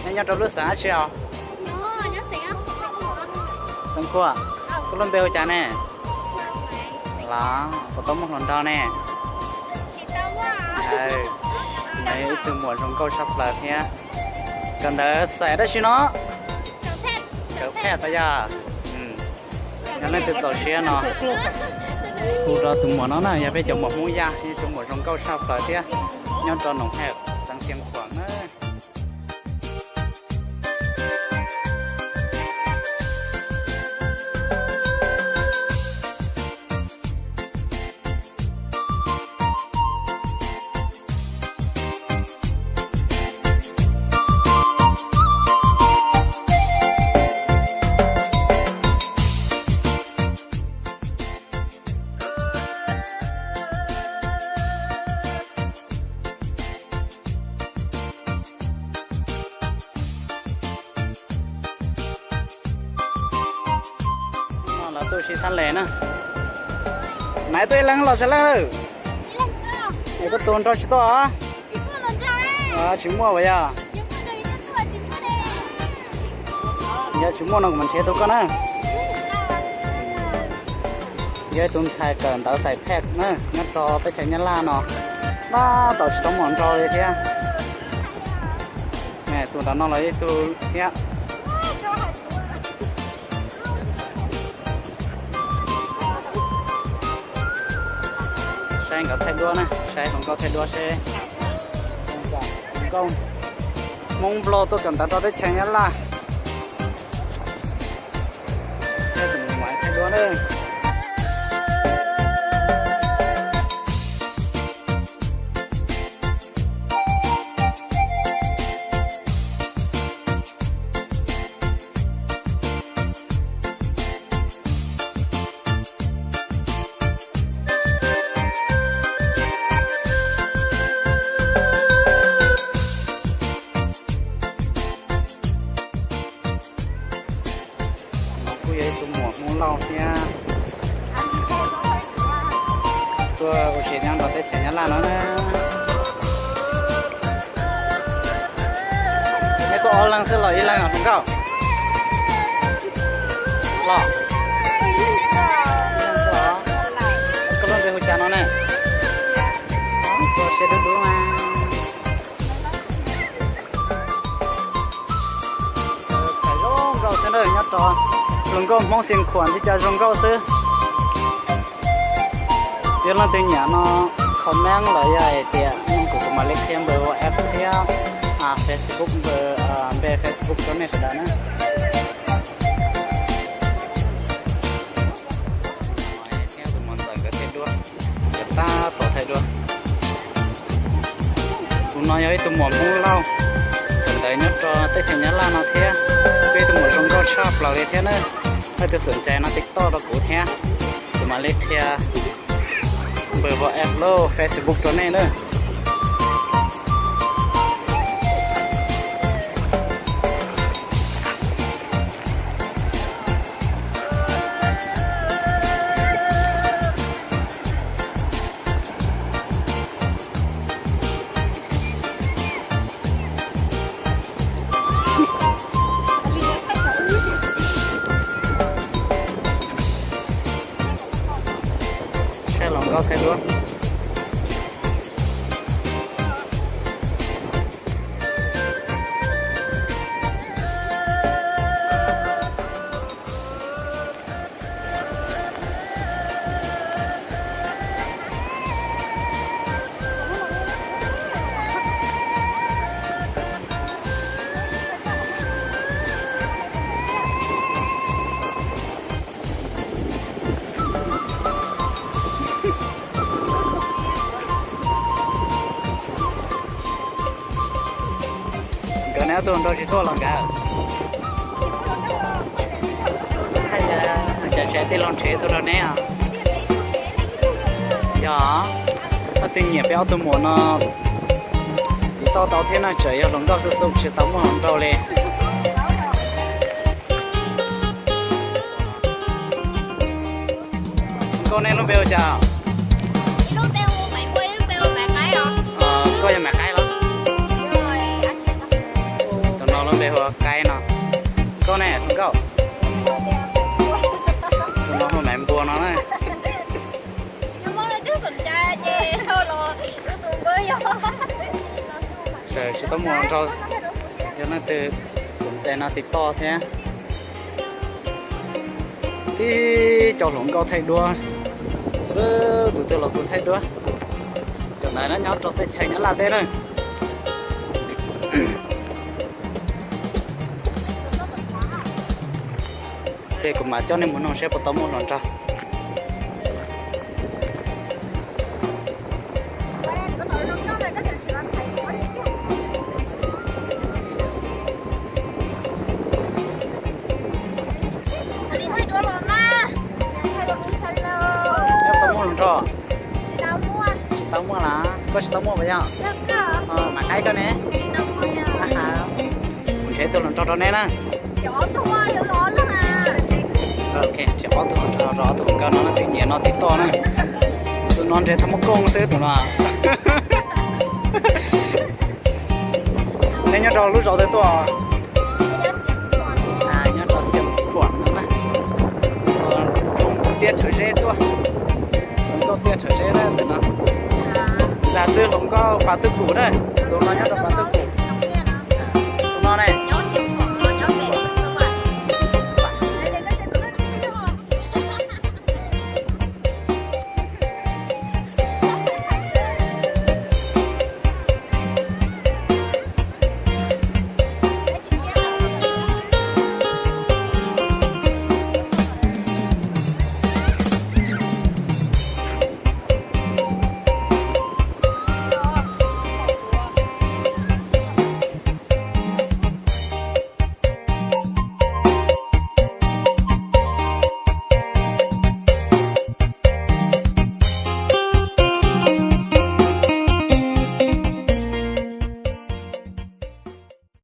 Nej nyob rau lub xeev dab tsi os? Xeev Khuam. Koj lub npe hu cas ne? Los, puas tau muaj hluas nraug ne? Nws ib tug muam zoo nkauj tshaj plaws thiab. Kawm ntawv xaim dab tsi no? Kawm phej os yog. Yog leej twg txaus siab no hu rau tus muam no na, yog peb cov muam Hmoob Yaj, yog cov muam zoo nkauj tshaj plaws thiab, nyob rau Noom Hej, xeev Xeev Khuam na. No lawv tuaj ua si thaj les na. Maiv tuaj ib leeg los tsis leej? Es koj tus nraug tsis tuaj os? Tsis muaj as yog? Yog tsis muaj no kuv mam nrhiav tus koj na. Yog ib tug ntxhais kawm ntawv xaim phej na, nyob rau teb chaws Nyab Laj no, tab tom tsis tau muaj hluas nraug li thiab. Tus nram no los ib tug thiab. Saib nkawd thaij duab na, saib hluas nkauj thaij duab seb. Hluas nkauj Hmoob Nplog tuaj kawm ntawv rau teb chaws Nyab Laj. Saib tus muam thaij duab na. No kuj yog ib tug muam Hmoob Lauj thiab. Tuaj ua si nyob rau teb chaws Nyab Laj no na. Nej tuaj ob leeg xwb los ib leeg os hluas nkauj? Los, koj lub npe hu cas no ne? Koj siab dub dub mas. Txhais zoo nkauj xwb na, nyob rau hluas nkauj Hmoob Xeev Khuam thiaj zoo nkauj xwb. Yog leej twg nyiam no comment los yog hais tias kuv mam li qhia npawb WhatsApp thiab Facebook, npawb, npe Facebook rau nej sawv daws na. Thiab tus muam ntxawm nkawd thaij duab, nkawd tab tom thaij duab. Tus no yog ib tug muam Hmoob Lauj, kawm ntawv nyob rau teb chaws Nyab Laj no thiab, kuj ib tug muam zoo nkauj tshaj plaws li thiab na. Leej twg xom cai no TikTok rau kuv thiab, kuv mam li qhia npawb WhatsApp los Facebook rau nej na. Saib hluas nkauj thaij duab. Nkawd neb ob tug nraug tsis tuaj los nkawd? Cas tsev tij laug nrhiav tuaj rau neb os? Yog, ob tug nyiam peb ob tug muam no, tau tau thiab no tseem yog hluas nkauj xwb xwb tsis tau muaj hluas nraug li. Nkauj, nej lub npe hu cas? Koj yog Maiv Qaib los? Ua qaib no. Nkauj ne, hluas nkauj. Tus no hu Maiv Npua no na. Tsis tau muaj hluas nraug, yog leej twg xoom cai no tiv toj thiab. Tib cov hluas nkauj thaij duab, tus twg los tus thaij duab. Cov ntawd nyob rau teb chaws Nyab Laj teb na. Ces kuv mam coj nej mus nug saib puas tau muaj hluas nraug. Tsis tau muaj hluas nraug. Tsis tau muaj las, koj tsis tau muaj puas yog? Mas qaib koj ne? Kuv nrhiav tus hluas nraug rau neb na. Nrhiav ob tug hluas nraug rau ob tug hluas nkauj no, twb nyiam no tiv toj na. Tus no nrhiav tau muaj kooj xwb tus no. Neb nyob rau lub zos twg tuaj? Nyob rau Xeev Khuam no na. Tiaj Rhawv Zeb tuaj. Hluas nkauj Tiaj Rhawv Zeb na tus no. Ntag xwb hluas nkauj Pas Twj Kum na. Tus no nyob rau Pas Twj